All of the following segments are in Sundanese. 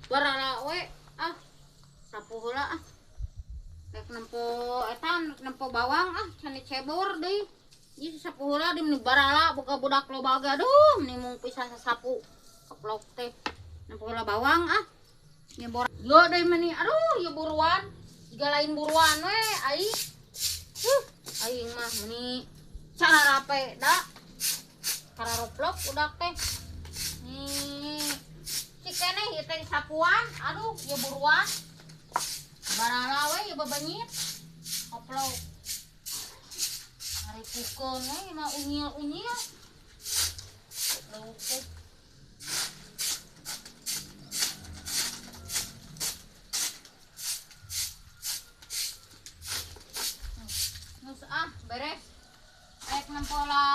Barala we ah sapu heula ah. Rek nempo eta nempo bawang ah can dicebor deui. Ieu sapu heula di meni barala boga budak loba ge aduh meni mung pisan sasapu. Keplok teh. Nempo heula bawang ah. Nyebor. Yo deui meni aduh ieu buruan. Jiga lain buruan we aing. Aing mah meni cara rape da. Kararoplok budak teh. Nih cikeneh ieu teh sapuan, aduh ieu buruan. Barala we ieu bebenyit. Koplok. Ngaripukeun we mah unyil-unyil. Lauk teh. Nus ah beres. Rek nempola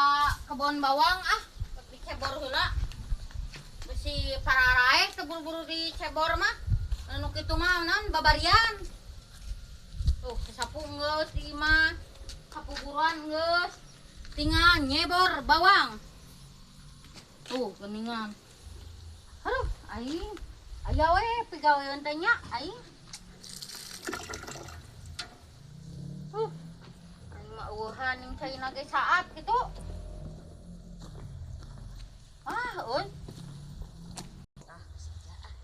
kebon bawang ah, dicebor heula. Besi pararae teu buru-buru dicebor mah. Anu kitu mah naon babarian. Tuh sapu geus di imah. Sapu buruan geus. Tinggal nyebor bawang. Tuh geuningan. Aduh aing. Aya we pigaweun teh nya aing. Aing mah eueuhan ning caina ge saat kitu. Ah euy. Ah, sia ah.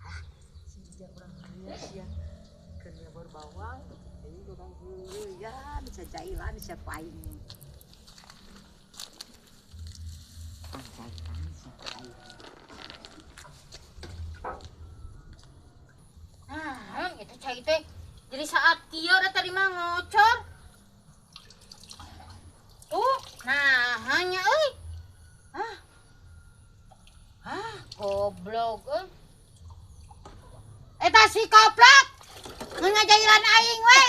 Ah, sia urang geus ya. Keur nyebor bawang, ini urang heureuyan bisa jailan bisa ku aing. Ah, jailan sia ku aing. Nah, itu cai teh. Jadi saat kieu da tadi mah ngocor. Tuh, nah hanya euy. Ah. Ah, goblok euy. Eta si koplok ngajailan aing we.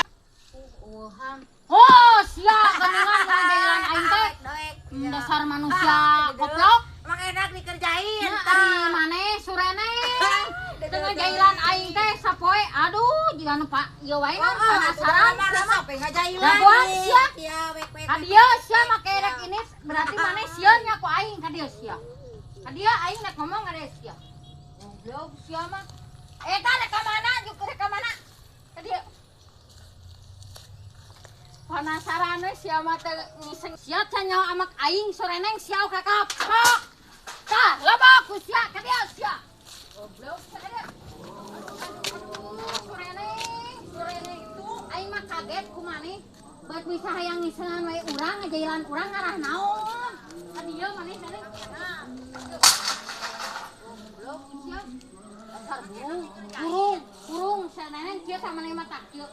Oh, sia geuningan ngajailan aing teh. Dasar manusia koplok. Emang enak dikerjain Nah, ari maneh sureneng. Teu ngajailan aing teh sapoe. Aduh, jiga nu pak ieu wae kan penasaran. Jagoan sia. Ka dieu sia make rek ini berarti maneh sieun nya ku aing ka dieu sia. Ka dieu aing rek ngomong ka dieu sia. Goblok sia mah. Eta rek ka mana juk rek ka mana? Ka dieu. Penasaran we sia mah teh ngiseng sia can nyaho amak aing soreneng sia ka kapok. Tah, lebok ku sia ka dieu sia. Goblok sia ka dieu. Aduh, soreneng, soreneng itu aing mah kaget ku maneh. Buat bisa hayang ngisengan wae urang ngajailan urang ngarah naon. Ka dieu maneh teh. Nah. Goblok sia. Dasar burung, burung, burung sia neneng kieu tah maneh mah tah kieu.